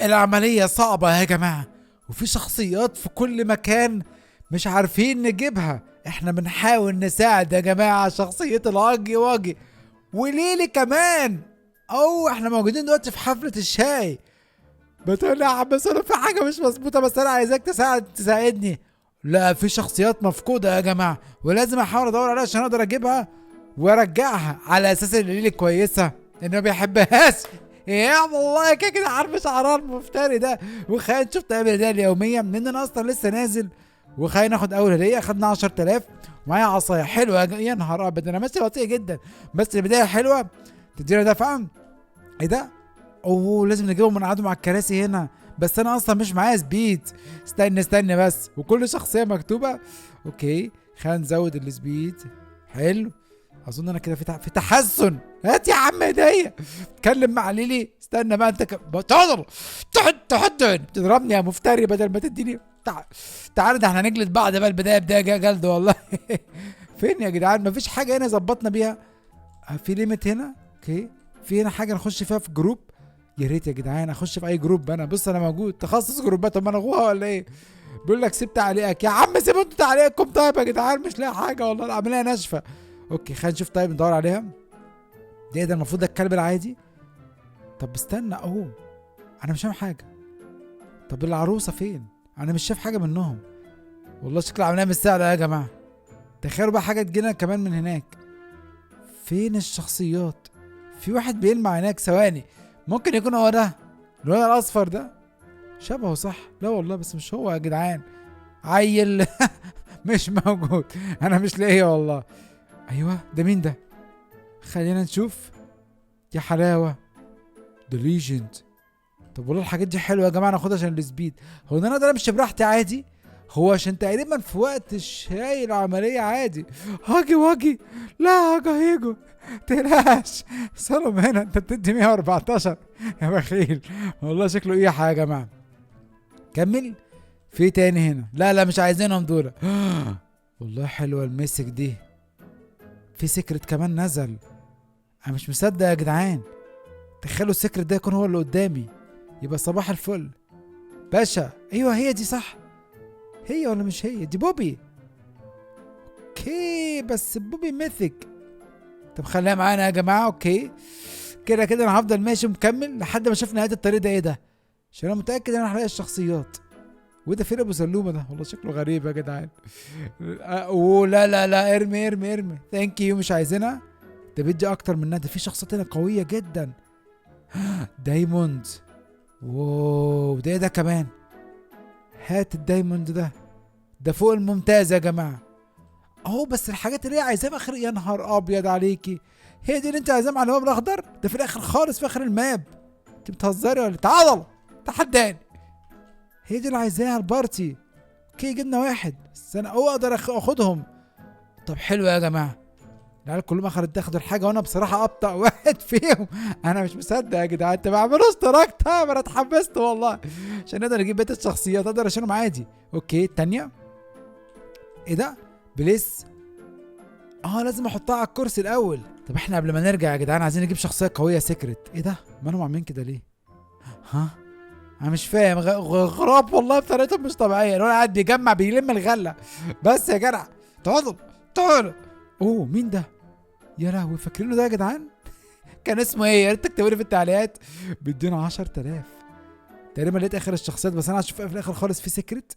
العملية صعبة يا جماعة، وفي شخصيات في كل مكان مش عارفين نجيبها. احنا بنحاول نساعد يا جماعة شخصية الهاجي واجي وليلي كمان. او احنا موجودين دلوقتي في حفلة الشاي. بتقول يا عم سولو في حاجة مش مظبوطة، بس انا عايزاك تساعدني. لا، في شخصيات مفقودة يا جماعة ولازم احاول ادور عليها عشان اقدر اجيبها وارجعها، على اساس ان ليلي كويسة انه ما بيحبهاش. يا والله كده كده عارف شعرها المفتري ده. وخلينا نشوف طيب الهدايا اليومية، من انا اصلا لسه نازل. وخلينا ناخد اول هدية، خدنا 10000 ومعايا عصاية حلوة. يا نهار ابيض، انا ماشي بطيء جدا، بس البداية حلوة تدينا دفعة. ايه ده؟ اوه، لازم نجيبهم ونقعدهم على الكراسي هنا، بس انا اصلا مش معايا speed. استنى استنى بس، وكل شخصية مكتوبة. okay، خلينا نزود ال speed. حلو، اظن انا كده في تحسن. هات يا عم هدية. اتكلم مع ليلي. استنى بقى انت تقدر تحط بتضربني يا مفتري بدل ما تديني. تعال، ده احنا هنجلد بعض بقى. البداية بداية جلد والله. فين يا جدعان؟ مفيش حاجة هنا ظبطنا بيها. في limit هنا. okay، في هنا حاجة نخش فيها في group. يا ريت يا جدعان اخش في اي group. انا بص، انا موجود تخصص جروبات. طب ما انا اخوها ولا ايه؟ بيقول لك سيب تعليقك يا عم، سيبوا انتوا تعليقكم. طيب يا جدعان مش لاقي حاجة والله، العملية ناشفة. okay، خلينا نشوف. طيب ندور عليها. ده ايه ده؟ المفروض ده الكلب العادي. طب استنى اهو، انا مش فاهم حاجة. طب العروسة فين؟ انا مش شايف حاجة منهم والله. شكل العملية مش سهلة يا جماعة. تخيلوا بقى حاجة تجينا كمان من هناك. فين الشخصيات؟ في واحد بيلمع هناك. ثواني، ممكن يكون هو ده الولد الاصفر ده، شبهه صح؟ لا والله بس مش هو يا جدعان. عيل مش موجود، انا مش لاقيه والله. ايوه ده مين ده؟ خلينا نشوف. يا حلاوة، ده legend. طب والله الحاجات دي حلوة يا جماعة، ناخدها عشان ال speed. هو انا اقدر امشي براحتي عادي؟ هو عشان تقريبا في وقت الشاي العملية عادي. هاجي واجي، لا هاجي هيجو تقلقش. سلام هنا، انت بتدي 114 يا بخيل والله. شكله ايه يا جماعة؟ كمل. في تاني هنا؟ لا لا مش عايزينهم دول. والله حلوة ال mythic دي. في secret كمان نزل، انا مش مصدق يا جدعان. تخيلوا ال secret ده يكون هو اللي قدامي، يبقى صباح الفل باشا. ايوه هي دي صح، هي ولا مش هي؟ دي بوبي. okay بس بوبي mythic. طب خليها معانا يا جماعة. okay كده كده انا هفضل ماشي ومكمل لحد ما اشوف نهاية الطريق ده ايه ده، عشان انا متاكد ان انا هلاقي الشخصيات. وده فين ابو سلومه ده؟ والله شكله غريب يا جدعان. اوه لا لا لا، ارمي ارمي ارمي، thank you، مش عايزينها. ده بيدي اكتر منها. ده في شخصيات هنا قوية جدا. diamond، wow، ده ايه ده كمان؟ هات ال diamond ده، ده فوق الممتاز يا جماعة. اهو بس الحاجات اللي هي عايزاها في اخر. يا نهار ابيض عليكي، هي دي اللي انت عايزاها مع ال map الاخضر ده في الاخر خالص، في اخر ال map. انت بتهزري ولا؟ تعال تحداني. هي دي اللي عايزاها ال party. okay جبنا واحد بس، انا اقدر اخدهم. طب حلو يا جماعة، العيال كلهم اخدوا تاخدوا الحاجة، وانا بصراحة ابطا واحد فيهم. انا مش مصدق يا جدعان، انت ما عملوش اشتراك. طيب انا اتحمست والله عشان نقدر نجيب بقية الشخصيات، اقدر اشيلهم عادي. okay التانية ايه ده؟ place. لازم احطها على الكرسي الاول. طب احنا قبل ما نرجع يا جدعان عايزين نجيب شخصية قوية secret. ايه ده؟ مالهم عاملين كده ليه؟ ها؟ انا مش فاهم. غراب والله بطريقتهم مش طبيعية. الولد قاعد بيجمع بيلم الغلة بس يا جدع. تعالوا تعالوا. اوه مين ده؟ يا لهوي، فاكرينه ده يا جدعان؟ كان اسمه ايه؟ يا ريت تكتبوا لي في التعليقات. بيدينا 10000 تقريبا. لقيت اخر الشخصيات، بس انا هشوف في الاخر خالص في secret،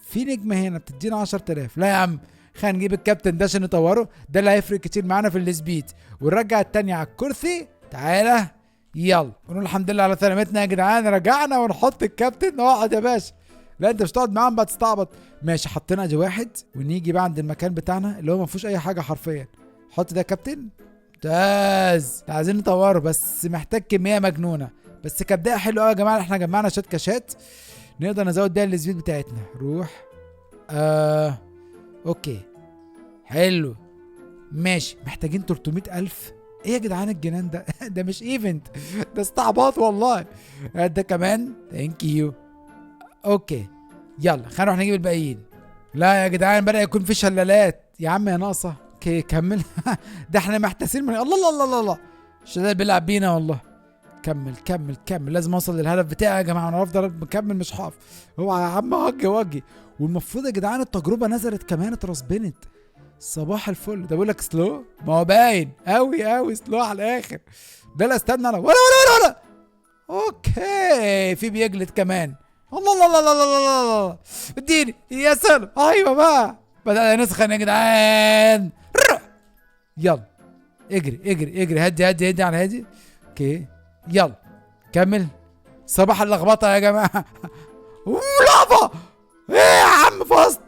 في نجمه هنا بتدينا 10000. لا يا عم، خلينا نجيب الكابتن ده عشان نطوره، ده اللي هيفرق كتير معانا في ال speed. ونرجع التانية على الكرسي. تعالى يلا، ونقول الحمد لله على سلامتنا يا جدعان، رجعنا. ونحط الكابتن. اقعد يا باشا. لا انت مش هتقعد معاهم بقى، تستعبط. ماشي، حطينا ادي واحد. ونيجي بقى عند المكان بتاعنا اللي هو ما فيهوش اي حاجة حرفيا. حط ده كابتن، ممتاز. عايزين نطوره بس محتاج كمية مجنونة. بس كبداية حلوة قوي يا جماعة، احنا جمعنا شوية كاشات نقدر نزود بيها ال speed بتاعتنا. روح. okay حلو ماشي. محتاجين 300000. ايه يا جدعان الجنان ده؟ ده مش event، ده استعباط والله. ده كمان thank you. okay يلا خلينا نروح نجيب الباقيين. لا يا جدعان بدأ يكون في شلالات يا عم، يا ناقصه. okay كمل. ده احنا محتاسين من الله الله الله الله الله. الشلال بيلعب بينا والله. كمل كمل كمل، لازم اوصل للهدف بتاعي يا جماعة، انا هفضل مكمل مش هقف. هو يا عم هجي واجي. والمفروض يا جدعان التجربة نزلت كمان اترسبنت. صباح الفل. ده بيقول لك slow، ما هو باين قوي قوي slow على الاخر ده. لا استنى انا ولا ولا ولا ولا. okay في بيجلد كمان. الله الله الله الله الله الله، اديني يا سلام. ايوه بقى بدأنا نسخن يا جدعان. يلا اجري اجري اجري، هدي هدي هدي على هادي. okay يلا كمل. صباح اللخبطة يا جماعة. لافا ايه يا عم fast.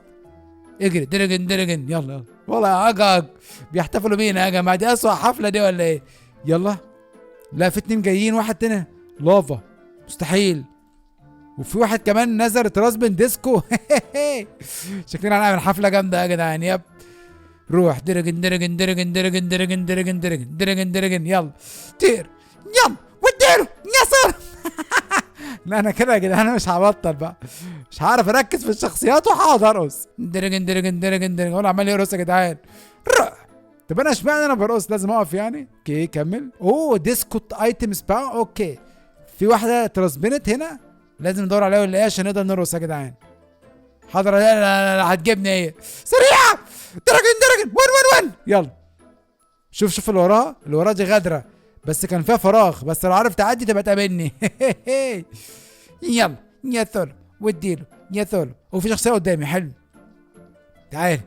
اجري dragon dragon يلا يلا. والله يا عجج بيحتفلوا بينا يا جماعة، دي اسوأ حفلة دي ولا ايه؟ يلا لا في اتنين جايين، واحد تاني لافا مستحيل، وفي واحد كمان نزل تراسبن ديسكو. شكلنا هنعمل حفلة جامدة يا جدعان. yep روح dragon dragon dragon dragon dragon dragon dragon dragon dragon يلا طير يلا واديله يا سلام. لا انا كده يا جدعان انا مش هبطل بقى، مش هعرف اركز في الشخصيات وهقعد ارقص. dragon dragon dragon dragon هو عمال يرقص يا جدعان. طب انا اشمعنى انا برقص لازم اقف يعني؟ okay كمل. اوه disco item spawn. okay في واحدة ترسبنت هنا لازم ندور عليها ولا ايه عشان نقدر نرقص يا جدعان. حاضر. لا لا لا هتجيبني ايه سريعة. dragon dragon one one one يلا. شوف شوف اللي وراها، اللي وراها دي غدره بس كان فيها فراغ، بس لو عارف تعدي تبقى تقابلني. يلا يا ثول واديله يا ثول. وفي شخصية قدامي حلو، تعال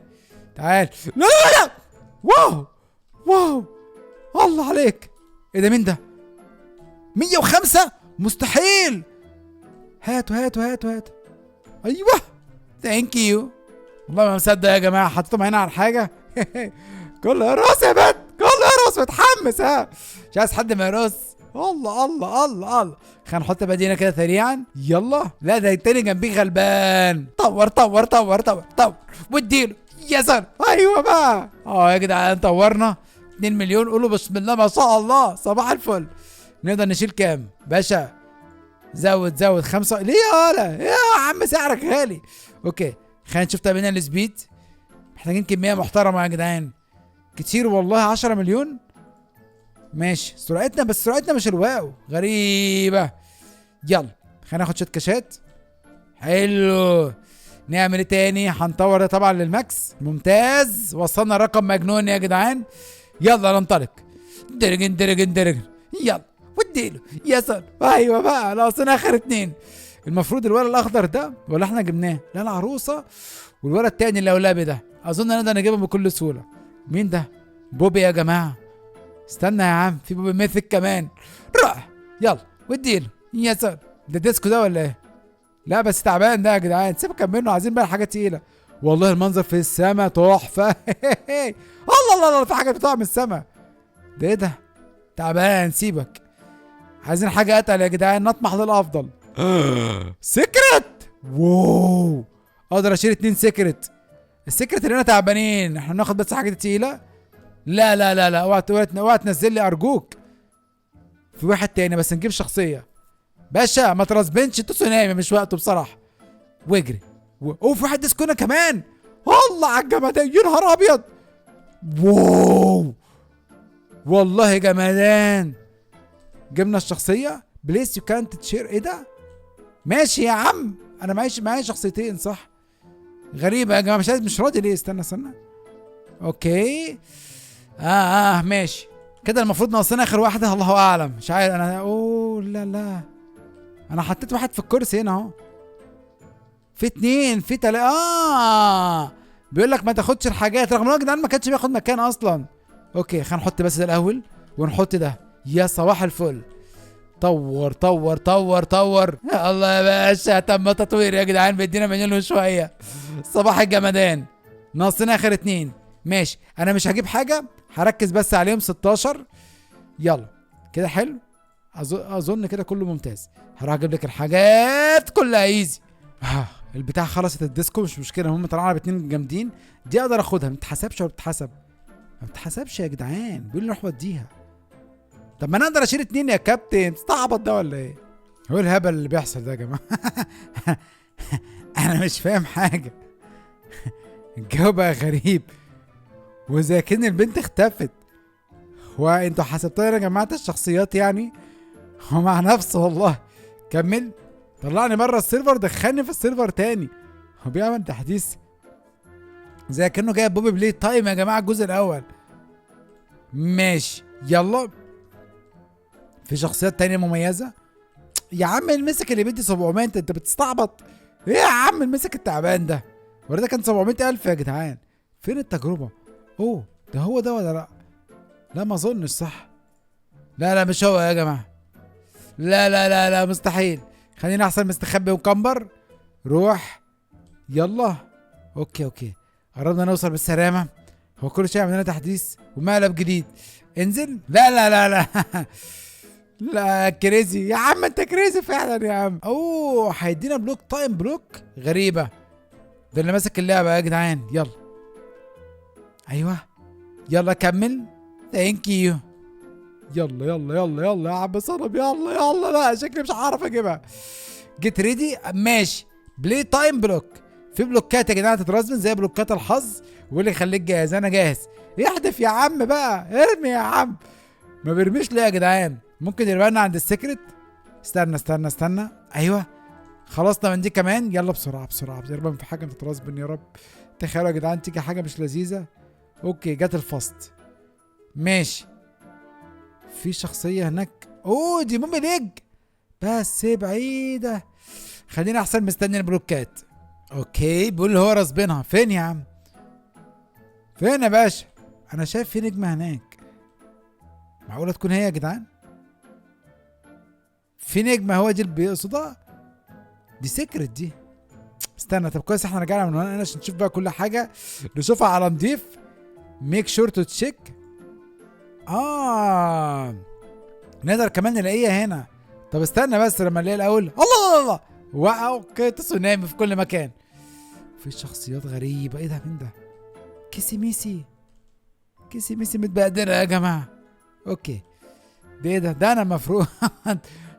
تعال. لا لا لا wow wow الله عليك. ايه ده مين ده؟ 105 مستحيل. هاتوا هاتوا هاتوا هاتوا. ايوه thank you. والله ما مصدق يا جماعة، حطيتهم هنا على حاجة. كله يرقص يا بنت، كله يرقص متحمس. ها مش عايز حد ما يرقص. الله الله الله الله. خلينا نحط بدينا كده سريعا. يلا لا ده التاني جنبيه غلبان. طور طور طور طور طور واديله يا سلام. ايوه بقى. يا جدعان طورنا 2 مليون. قولوا بسم الله ما شاء الله. صباح الفل. نقدر نشيل كام باشا؟ زود زود 5. ليه يا ولا يا عم سعرك غالي. okay خلينا نشوف تمرين ال speed. محتاجين كمية محترمه يا جدعان، كتير والله. 10 مليون ماشي. سرعتنا بس سرعتنا مش ال wow، غريبة. يلا خلينا ناخد شوية كاشات. حلو. نعمل ايه تاني؟ هنطور ده طبعا لل max. ممتاز، وصلنا رقم مجنون يا جدعان. يلا ننطلق. dragon dragon dragon يلا واديله يا سلام. ايوه بقى ناقصنا اخر اتنين. المفروض الولد الاخضر ده ولا احنا جبناه؟ لا العروسة والولد التاني اللولبي ده اظن نقدر نجيبهم بكل سهولة. مين ده؟ بوبي يا جماعة. استنى يا عم في بوبي mythic كمان. روح يلا واديله يا سلام. ده ديسكو ده ولا ايه؟ لا بس تعبان ده يا جدعان، سيبك منه، عايزين بقى حاجة تقيلة. والله المنظر في السما تحفة. الله الله الله، في حاجة بتقع من السما. ده ايه ده؟ تعبان سيبك، عايزين حاجة اتقل يا جدعان، نطمح للافضل. secret، wow اقدر اشيل 2 secret. ال secret اللي هنا تعبانين، احنا بناخد بس حاجة تقيلة. لا لا لا لا اوعى اوعى تنزل لي ارجوك. في واحد تاني بس نجيب شخصية. باشا ما ترسبنش تسونامي، مش وقته بصراحة. واجري. اوه في واحد ديسكونا كمان. الله على الجمدان، يا نهار ابيض. wow والله جمدان. جبنا الشخصية. بليس يو كانت تشير. ايه ده؟ ماشي يا عم، انا معايا شخصيتين صح؟ غريبة يا جماعة، مش عايز، مش راضي ليه؟ استنى استنى. okay ماشي كده. المفروض ناقصنا اخر واحدة، الله اعلم، مش عارف انا. اوه لا لا، انا حطيت واحد في الكرسي هنا اهو. في 2 في 3. بيقول لك ما تاخدش الحاجات، رغم ان هو يا جدعان ما كانش بياخد مكان اصلا. okay خلينا نحط بس ده الاول ونحط ده. يا صباح الفل. طور طور طور طور. يا الله يا باشا، تم تطوير يا جدعان، بيدينا مليون وشوية. صباح الجمدان. ناقصنا اخر 2. ماشي انا مش هجيب حاجة، هركز بس عليهم. 16. يلا كده حلو، اظن كده كله ممتاز. هروح اجيب لك الحاجات كلها easy. البتاع خلصت الديسكو، مش مشكلة، هم طلعنا باتنين جامدين. دي اقدر اخدها، ما بتتحسبش ولا بتتحسب؟ ما بتتحسبش يا جدعان، بيقول لي روح وديها. طب ما انا اقدر اشيل 2 يا كابتن، تستعبط ده ولا ايه؟ هو الهبل اللي بيحصل ده يا جماعة؟ انا مش فاهم حاجة. الجو بقى غريب، وزي كأن البنت اختفت. هو انتوا حسبتوها يا جماعة الشخصيات يعني؟ هو مع نفسه والله. كمل. طلعني بره ال server، دخلني في ال server تاني. هو بيعمل تحديث زي كأنه جايب Poppy Playtime يا جماعة الجزء الاول. ماشي يلا. في شخصيات تانية مميزة يا عم. ال mythic اللي بيدي 700، انت بتستعبط ايه يا عم؟ ال mythic التعبان ده ولا ده كان 700,000 يا جدعان. فين التجربة؟ اوه ده هو ده ولا لا؟ لا ما اظنش صح. لا لا مش هو يا جماعة، لا لا لا لا مستحيل. خلينا احسن مستخبي وكمبر. روح يلا. okay okay قربنا نوصل بالسلامة. هو كل شوية عملنا تحديث ومقلب جديد. انزل. لا لا لا لا لا crazy يا عم، انت crazy فعلا يا عم. اوه هيدينا block time، block غريبة. ده اللي ماسك اللعبة يا جدعان. يلا ايوه يلا كمل. thank you. يلا يلا يلا يلا يا عم صنم، يلا يلا. لا شكلي مش هعرف اجيبها. get ready. ماشي play time block. في بلوكات يا جدعان تترسم زي بلوكات الحظ، واللي يخليك جاهز. انا جاهز. احدف يا عم بقى، ارمي يا عم. ما بيرميش ليه يا جدعان؟ ممكن يرمي عند ال secret. استنى استنى استنى. ايوه خلصنا من دي كمان. يلا بسرعة بسرعة، يا رب في حاجة بتترسبن يا رب. تخيلوا يا جدعان تيجي حاجة مش لذيذة. okay جت ال fast. ماشي في شخصية هناك. اوه دي Mommy Leg بس بعيدة. خلينا احسن مستني البلوكات. okay بيقول هو رسبنها. فين يا عم؟ فين يا باشا؟ انا شايف في نجمه هناك. معقولة تكون هي يا جدعان؟ في نجمه هو دي اللي بيقصدها؟ دي secret دي. استنى طب كويس احنا رجعنا من هنا عشان نشوف بقى كل حاجة، نشوفها على نضيف. make sure to check. نقدر كمان نلاقيها هنا. طب استنى بس لما نلاقيها الاول. الله الله الله. wow okay تسونامي في كل مكان. في شخصيات غريبة. ايه ده؟ مين ده؟ Kissy Missy. Kissy Missy متبهدله يا جماعة. okay ده ايه ده؟ ده انا المفروض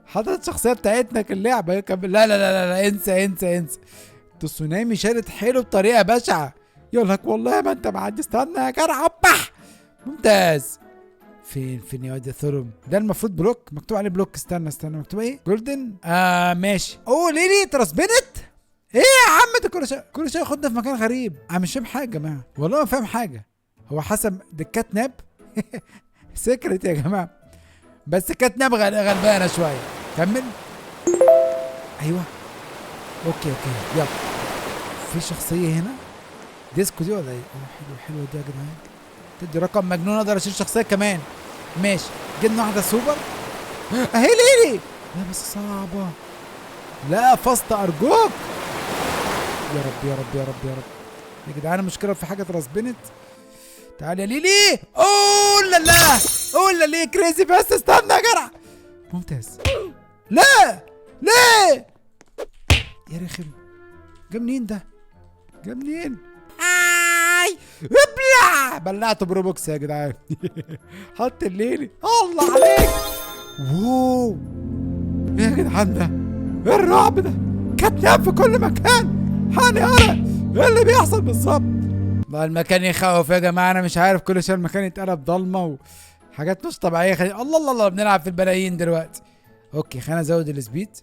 حاطط الشخصية بتاعتنا في اللعبة. لا لا لا لا انسى انسى انسى. التسونامي شالت حيله بطريقة بشعة. يقول لك والله ما انت معدي. استنى يا جدع. بح ممتاز. فين فين يا واد يا ثرم؟ ده المفروض block مكتوب عليه block. استنى استنى مكتوب ايه؟ golden. ماشي. اوه ليلي اترسبنت؟ ايه يا عم ده؟ كل شوية كل شوية ياخدنا في مكان غريب. انا مش فاهم حاجة يا جماعة، والله ما فاهم حاجة. هو حسب ده CatNap secret يا جماعة، بس CatNap غلبانه شوية. كمل. ايوه okay okay يلا. في شخصية هنا ديسكو دي ولا ايه؟ اوه حلو حلو دي يا جدعان، تدي رقم مجنون. اقدر اشيل شخصية كمان. ماشي جبنا واحدة سوبر اهي ليلي. لا بس صعبة. لا fast ارجوك يا رب يا رب يا رب يا رب يا جدعان. المشكلة في حاجة اترسبنت. تعال يا ليلي. اوه لا لا اوه لا ليه crazy. بس استنى يا جدع. ممتاز. لا ليه يا رخم؟ جا منين ده؟ جا منين؟ اي ابلع. بلعته ب Robux يا جدعان. حط الليلي. الله عليك. wow ايه يا جدعان ده؟ ايه الرعب ده؟ CatNap في كل مكان. حاني انا ايه اللي بيحصل بالظبط؟ ما المكان يخوف يا جماعة. انا مش عارف، كل شوية المكان يتقلب ضلمة وحاجات مش طبيعية. الله الله الله بنلعب في البلايين دلوقتي. okay خلينا نزود ال speed.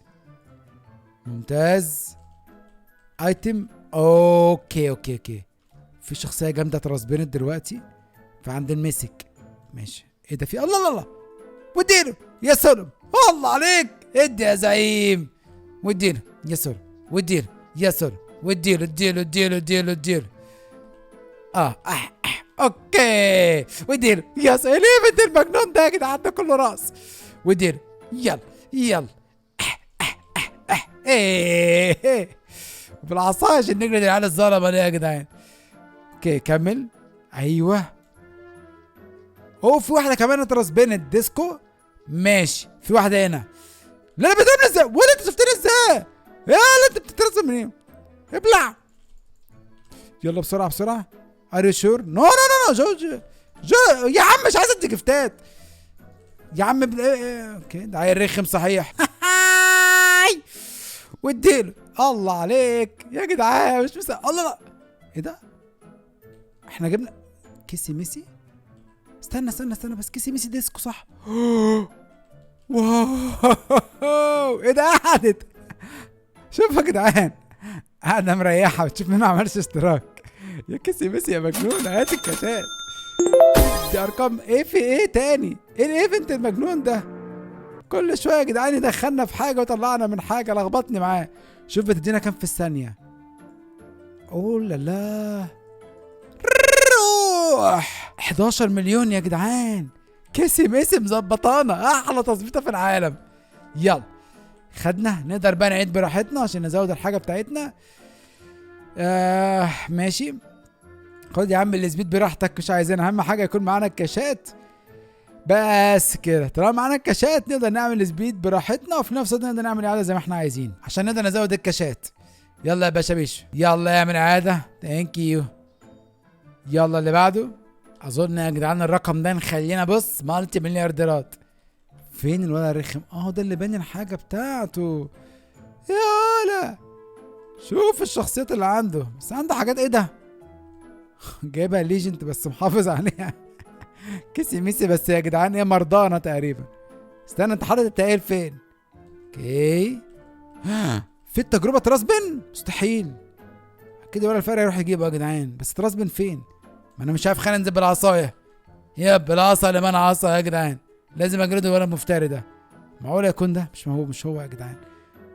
ممتاز. item. okay okay okay في شخصية جامدة اترسبنت دلوقتي فعند ال mythic. ماشي ايه ده؟ في الله الله الله. واديله يا سلم. الله عليك ادي يا زعيم. واديله يا سلم. واديله يا سلم. واديله اديله اديله اديله اديله. okay واديله يا سلم. ليه بدي المجنون ده يا جدعان؟ ده كله راس. واديله يلا يلا. ايه بالعصايه عشان نجري العيال الظلمة دي يا جدعان. okay كمل. ايوه اوه في واحدة كمان اترسبنت ديسكو. ماشي في واحدة هنا. لا لا بترسم ازاي؟ ولا انت شفتني ازاي؟ يا لا انت بتترسم منين؟ ابلع. يلا بسرعة بسرعة. are you sure؟ no no no no جو جو جو يا عم مش عايز ادي جفتات يا عم. okay ده عيل رخم صحيح. واديله. الله عليك يا جدعان. مش مصدق. الله لا ايه ده؟ احنا جبنا Kissy Missy. استنى استنى استنى بس. Kissy Missy ديسكو صح؟ wow، ايه ده؟ قعدت. شوف يا جدعان قاعدة مريحه، بتشوف مين ما عملش اشتراك. يا كيسي ميسي يا مجنون، هات الكاشات دي. ارقام ايه؟ في ايه تاني؟ ايه ال event المجنون ده؟ كل شوية يا جدعان يدخلنا في حاجة وطلعنا من حاجة، لخبطني معاه. شوف بتدينا كام في الثانية. اوه لا لا، روح 11 مليون يا جدعان. كيسي ميسي مظبطانا، احلى تظبيطه في العالم. يلا خدنا، نقدر بقى نعيد براحتنا عشان نزود الحاجة بتاعتنا. ماشي، خد يا عم ال speed براحتك، مش عايزين، اهم حاجة يكون معانا الكاشات بس كده. طالما معانا الكاشات نقدر نعمل speed براحتنا، وفي نفس الوقت نقدر نعمل اعاده زي ما احنا عايزين عشان نقدر نزود الكاشات. يلا يا باشا بيشو، يلا اعمل اعاده. thank you. يلا اللي بعده. اظن يا جدعان الرقم ده نخلينا بص multi مليارديرات. فين الولد الرخم؟ ده اللي باني الحاجة بتاعته. يالا شوف الشخصيات اللي عنده، بس عنده حاجات ايه ده؟ جايبها legend بس محافظ عليها. كيسي ميسي بس يا جدعان ايه، مرضانه تقريبا. استنى، انت حاطط التقيل فين؟ okay، في التجربة تراسبن؟ مستحيل كده، ولا الفرق يروح يجيبه يا جدعان. بس تراسبن فين؟ ما انا مش عارف. خلينا ننزل بالعصايه. yep العصا اللي انا عصا يا جدعان، لازم اجرده ولا المفتري ده. معقول يكون ده؟ مش هو، مش هو يا جدعان.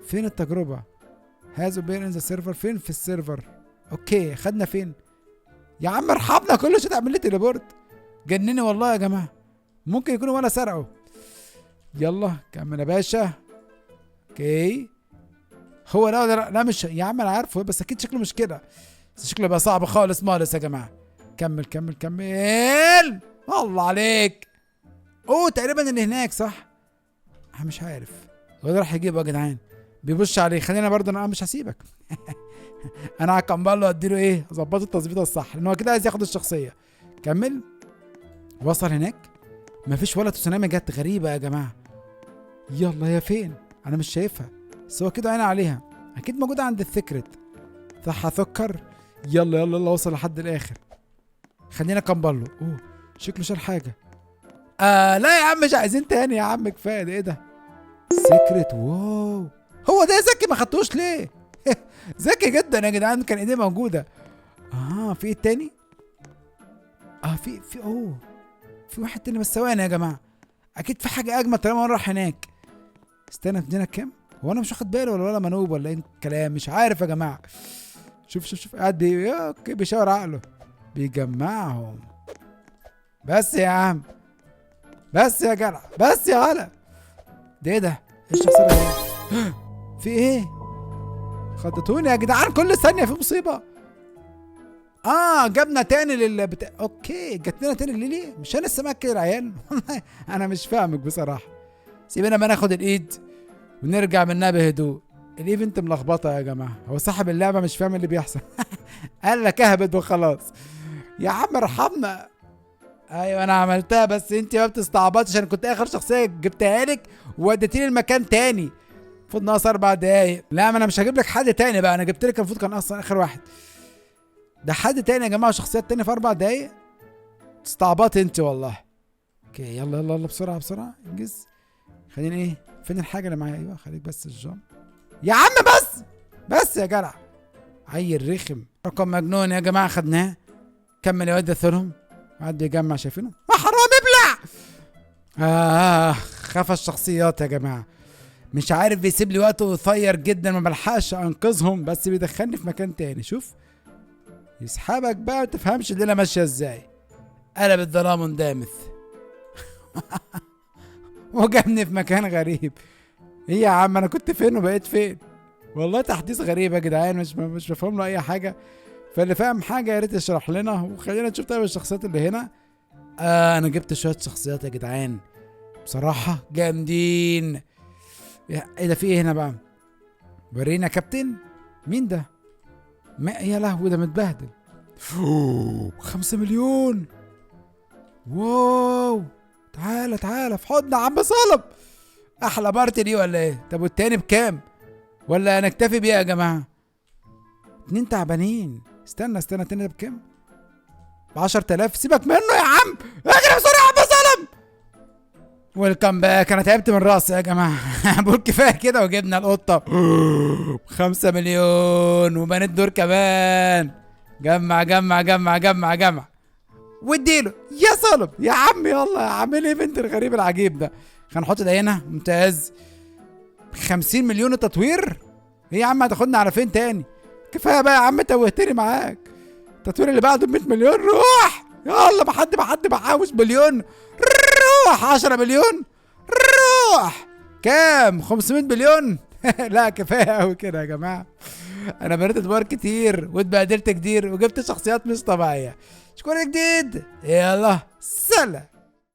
فين التجربة؟ has appeared in the server. فين في ال server؟ okay خدنا فين يا عم؟ ارحمنا، كل شوية تعمل لي teleport، جنني والله يا جماعة. ممكن يكونوا ولا سرقوا. يلا كمل يا باشا. okay هو لا لا, لا مش يا عم انا عارفه، بس اكيد شكله مش كده، بس شكله بقى صعب خالص مالس يا جماعة. كمل كمل كمل، الله عليك. اوه تقريبا اللي هناك صح؟ انا مش عارف هو ده راح يجيبه يا جدعان، بيبص عليه. خلينا برضه انا مش هسيبك. انا هكمل له، اديله ايه، اظبطه التظبيطه الصح، لان هو كده عايز ياخد الشخصية. كمل. وصل هناك، مفيش ولا تسونامي جت، غريبة يا جماعة. يلا هي فين؟ انا مش شايفها، بس هو كده عيني عليها، اكيد موجودة عند ال secret. صح سكر. يلا يلا يلا، وصل لحد الاخر. خلينا اكمل له. اوه شكله شال حاجة. لا يا عم مش عايزين تاني يا عم، كفاية. ده ايه ده؟ secret. wow هو ده ذكي، ما خدتوش ليه؟ ذكي جدا يا جدعان، كان ايديه موجودة. في ايه تاني؟ في اوه في واحد تاني، بس ثواني يا جماعة، اكيد في حاجة اجمل طالما انا رايح هناك. استنى، ادينا كام؟ هو انا مش واخد بالي ولا منوب ولا ايه الكلام؟ مش عارف يا جماعة. شوف شوف شوف، قاعد okay بيشاور عقله، بيجمعهم. بس يا عم، بس يا جدع، بس يا هلا. ده ايه ده؟ ايه الشخصية دي؟ في ايه؟ خططوني يا جدعان، كل ثانية في مصيبة. جبنا تاني لل okay جت لنا تاني ليلي. مش انا لسه مأكل العيال؟ انا مش فاهمك بصراحة. سيبنا ما ناخد الايد ونرجع منها بهدوء. ال event ملخبطة يا جماعة، هو صاحب اللعبة مش فاهم اللي بيحصل. قال لك اهبد وخلاص يا عم ارحمنا. ايوه انا عملتها، بس انت ما بتستعبطش عشان كنت اخر شخصية جبتها لك ووديتيني المكان تاني. المفروض ناقص 4 دقايق. لا ما انا مش هجيب لك حد تاني بقى، انا جبت لك المفروض كان اصلا اخر واحد. ده حد تاني يا جماعة، شخصيات تانية في 4 دقايق. تستعبطي انت والله. okay يلا يلا يلا بسرعة بسرعة انجز. خلينا ايه، فين الحاجة اللي معايا؟ ايوه خليك بس ال jump يا عم، بس بس يا جدع، عيل رخم. رقم مجنون يا جماعة خدناه. كمل يا واد ثرهم، قعد يجمع، شايفينه؟ ما حرام ابلع. خفى الشخصيات يا جماعة، مش عارف بيسيب لي وقت قصير جدا، ما بلحقش انقذهم، بس بيدخلني في مكان تاني. شوف يسحبك بقى، ما تفهمش الليلة ماشية ازاي. قلب الظلام دامث. وجابني في مكان غريب. ايه يا عم انا كنت فين وبقيت فين؟ والله تحديث غريب يا جدعان، مش مفهوم له اي حاجة. فاللي فاهم حاجة يا ريت يشرح لنا. وخلينا نشوف طيب الشخصيات اللي هنا. انا جبت شوية شخصيات يا جدعان بصراحة جامدين. ايه ده؟ في ايه هنا بقى؟ ورينا كابتن. مين ده؟ ما يا لهوي ده متبهدل. 5 مليون. wow تعالى تعالى في حضن عم صلب. احلى party دي ولا ايه؟ طب والتاني بكام؟ ولا نكتفي بيه يا جماعة؟ 2 تعبانين. استنى استنى، التاني ده بكام؟ ب 10000. سيبك منه يا عم، اجري بسرعة يا عم صلب. welcome back. انا تعبت من راسي يا جماعة. بقول كفاية كده. وجبنا القطة 5 مليون وبنيت دور كمان. جمع جمع جمع جمع جمع واديله يا صلب يا عم. يلا يا عم، ايه ال event الغريب العجيب ده؟ هنحط ده هنا. ممتاز. 50 مليون التطوير. ايه يا عم هتاخدنا على فين تاني؟ كفاية بقى يا عم، توهتني معاك. التطوير اللي بعده ب 100 مليون. روح يلا، ما حد بحوش مليون. روح 10 مليون. روح كام؟ 500 مليون. لا كفاية قوي كده يا جماعة. انا بنيت ادوار كتير واتبهدلت كتير وجبت شخصيات مش طبيعية. شكرا جديد، يلا سلام.